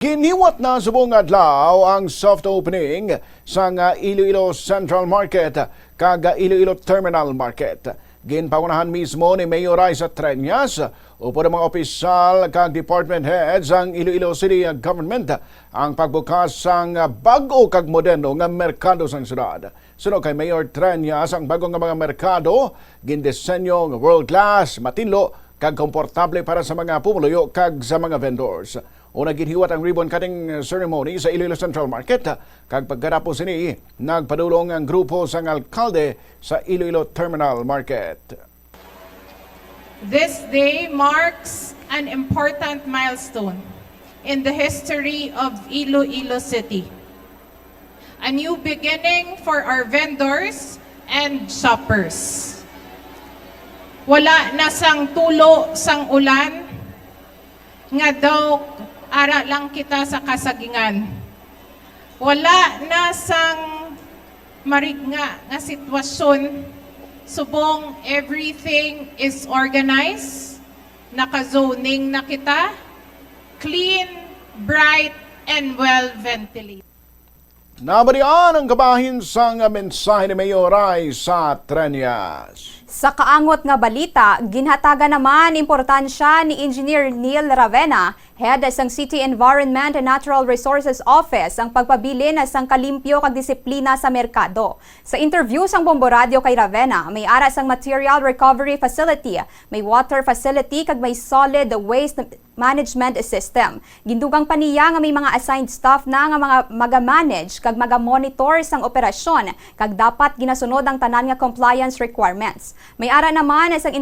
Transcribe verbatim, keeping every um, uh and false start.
Ginhiwat na subong adlaw ang soft opening sang Iloilo Central Market kag Iloilo Terminal Market. Ginpangunahan mismo ni Mayor Raisa Treñas upod ang mga opisyal kag department heads sang Iloilo City Government ang pagbukas sang bag-o kag moderno nga merkado sang syudad. Suno kay Mayor Treñas, ang bag-o nga mga merkado gindisenyo nga world class, matinlo, kag komportable para sa mga pumuluyo kag sa mga vendors. Una, ginhiwat ang ribbon cutting ceremony sa Iloilo Central Market, kag pagkatapos sini, nagpadulong ang grupo sang alkalde sa Iloilo Terminal Market. This day marks an important milestone in the history of Iloilo City. A new beginning for our vendors and shoppers. Wala na sang tulo sang ulan nga daw ara lang kita sa kasagingan. Wala na sang marigna nga sitwasyon, subong everything is organized, naka-zoning na kita, clean, bright, and well ventilated. Nabalian ang kabahin sang mensahe ni Mayor Raisa Treñas. Sa kaangot nga balita, ginhatagan naman importansya ni Engineer Neil Ravena, head sang City Environment and Natural Resources Office, ang pagpabilin sang kalimpyo kag disiplina sa merkado. Sa interview sang Bombo Radio kay Ravena, may ara sang material recovery facility, may water facility, kag may solid waste management system. Gindugang pa niya nga may mga assigned staff na nga mga maga-manage kag maga-monitor sang operasyon, kag dapat ginasunod ang tanan nga compliance requirements. May ara naman sang